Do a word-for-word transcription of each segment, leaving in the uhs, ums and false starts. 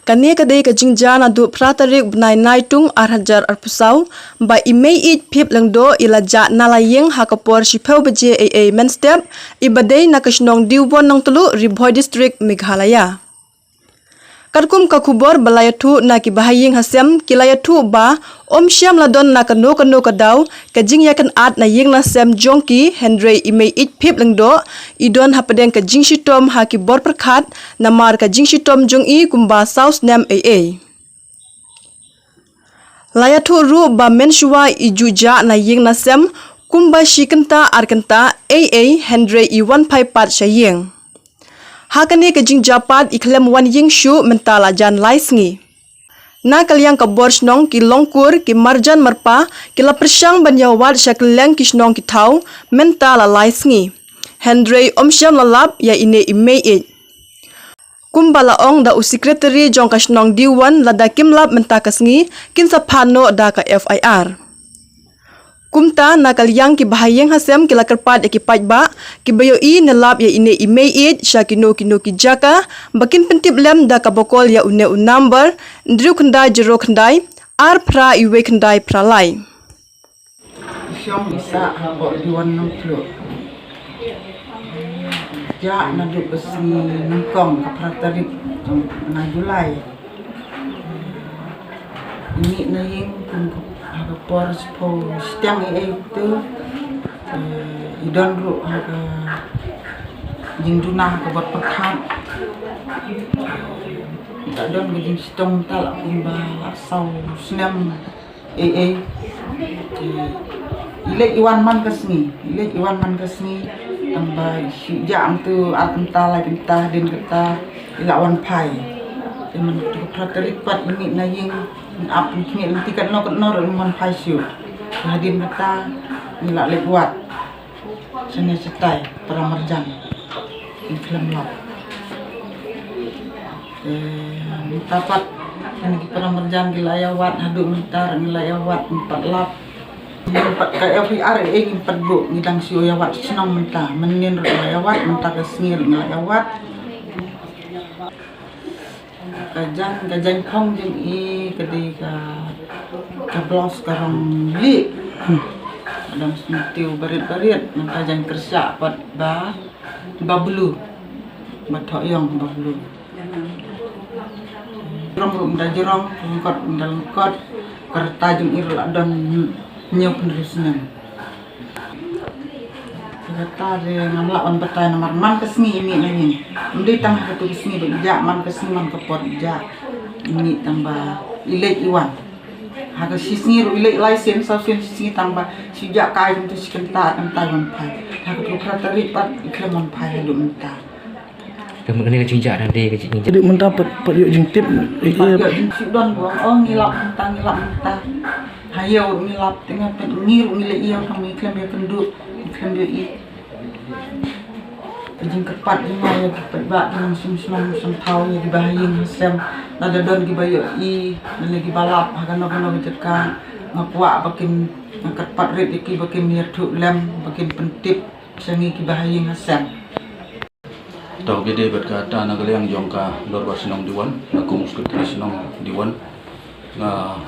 Kane ka dei ka jingjia naduh phra tarik bnai Naitung ar hajar arphew saw, ba i Meiieid Phip Lyngdoh i la jah na la ïing ha ka por shiphew baje eiei mynstep, i ba dei na ka shnong Diwon Nongtluh, Ri Bhoi District, Meghalaya. Katkum ka khubor ba la ïathuh na ki bahaïing hasem, ki la ïathuh ba ym shym la don na kano kano ka daw ka jingïakynad na ïing na sem jong ki, hynrei i Meiieid Phip Lyngdoh i don hapdeng ka jingshitom ha ki bor pyrkhat, namar ka jingshitom jong i kumba saw snem eiei. La ïathuh ruh ba mynshuwa i ju jah na ïing na sem kumba shi kynta ar kynta eiei, hynrei i wan phai pat sha ïing. Ha kane ka jingjia pat i khlem wan ïing shuh mynta la jan lai sngi. Na ka liang ka bor shnong, ki longkur, ki marjan marpa ki la pyrshang ban ïawad sha kylleng ki shnong ki thaw mynta la lai sngi, hynrei ym shym la lap ïa ine i Meiieid. Kumba la ong da u Secretary jong ka shnong Diwon, lada kim lap mynta ka sngi kin sa phah noh da ka F I R. Kumta na ka liang ki bahaïing hasem ki la kyrpad ïa ki paidbah kiba ïohi ne lap ïa ine i Meiieid sha kino kino ki jaka ba kin pyntip lem da kaba call ïa une u number hynriew khyndai zero khyndai ar phra wei khyndai phra lai. Shong i sah hapoh Diwon Nongtluh. Jah naduh ka sngi nyngkong, ka phra tarik jong u bnai July. I mih na ïing kum ha ka por shiphew shiteng eiei tu. Eh, i don ruh ha ka jingduna ha ka bor pyrkhat. Eh, i la don ka jingshitom, ta la kumba la saw snem eiei. Eh, i leit i wan man ka sngi, i leit i wan man ka sngi. Tang ba shu jah mynta ar kynta lai kynta, hadien kata i la wan phai. Te mynta ka phra tarik pat i mih na ïing, ap khmih lynti katno katno ruh ym wan phai shuh. Hadien kata ngi la leit wad shane shatai para marjan, ngi khlem lap. Te mynta pat kine ki para marjan ki la ïawad, haduh mynta ruh ngi la ïawad, ngim pat lap. Ngim pat, ka F I R ei ngim pat buh, ngi dang shu ïawad shnong mynta. Mynnin ruh ngi la ïawad, mynta ka sngi ruh ngi la ïawad. Ka jaiñ, ka jaiñ phong jong i ka dei ka, ka blouse ka rong lieh. Ka dang sngewthuh barit barit, nangta jaiñ kyrshah pat ba, ba blue. Ba thoh ïong ba blue. Jrong ruh ynda jrong, lyngkot ynda lyngkot. Ka rta jong i ruh la don hynñiew phew hynriew snem. Kata de ngam lah ban batai namar man ka sngi i mih na ïing. Ym dei tang ha katu ka sngi ba i jah, man ka sngi man ka por i jah. I mih tang ba i leit i wan. Ha ka shi sngi ruh i leit lai sien, saw sien shi sngi, tang ba shu jah kai kumta shi kynta ar kynta i wan phai. Ha katu ka phra tarik pat i khlem wan phai haduh mynta. Ka mut kane ka jingjah dang dei ka jingjah. Dei mynta pat, pat ïoh jingtip, eh, pat ïoh jingtip don ba ong, oh, ngi lap mynta, ngi lap mynta. Ha ïew ngi lap, te nga pat ngi ruh ngi leh ïew, tang ngi khlem ïakynduh, ngi khlem ïohi. Ka jingkyrpad jong nga ïa ki paidbah, ki nongshim shnong shim thaw, ïa ki bahaïing hasem. Lada don kiba ïohi, lane kiba lap ha kano kano ka jaka, nga kwah ba kin, nga kyrpad rit ïa ki ba kin ïathuh lem, ba kin pyntip sha ngi ki bahaïing hasem. To, ka dei bad kata na ka liang jong ka Dorbar Shnong Diwon, nga kum u Secretary Shnong Diwon, nga,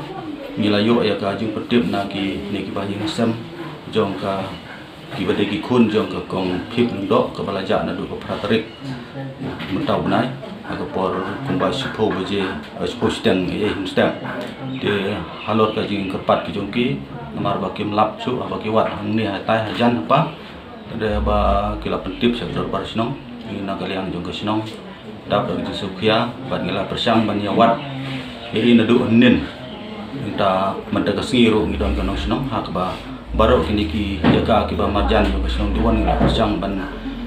ngi la ïoh ïa ka jingpyntip na kine ki bahaïing hasem jong ka, kiba dei ki khun jong ka Kong Phip Lyngdoh, kaba la jah naduh ka phra tarik mynta u bnai, ha ka por kumba shiphew baje, eh, shiphew shiteng, eh, mynstep. Te halor ka jingkyrpad ka jong ki, namar ba kim lap shuh haba ki wad hangne hatai hajan hapa. Te dei ba ki la pyntip sha ka dorbar shnong, ngi na ka liang jong ka shnong, dap da ka jingsngewkhia, bad ngi la pyrshang ban ïawad ïa i naduh hynnin. Nangta mynta ka sngi ruh ngi don ka nongshnong ha kaba baroh kine ki jaka kiba marjan jong ka shnong Diwon ngi la pyrshang ban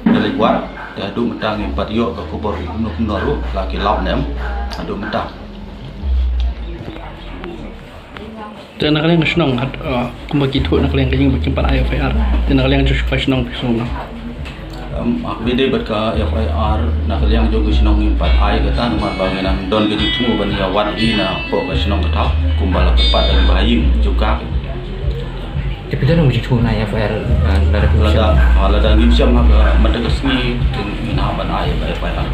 ïaleit wad. Te haduh mynta ngim pat ïoh ka khubor kumno kumno ruh la ki lap ne em haduh mynta. Te na ka liang ka shnong, hat, uh, kumba ki thuh na ka liang ka ïing ba kim pat ai F I R. Te na ka liang ka shnong phi sngew kumno? Um, ha kaba ïadei bad ka F I R na ka liang jong ka shnong ngim pat ai kata namar ba ngi nang don ka jingthmu ban ïawad ïa i na poh ka shnong ka thaw kumba la kyrpad da ki bahaïing jong ka. Te phi don ka jingthmu na F I R, uh, lada phi lada, ah, lada ngim shem ha ka mynta ka sngi te ngin hap ban ai ka F I R.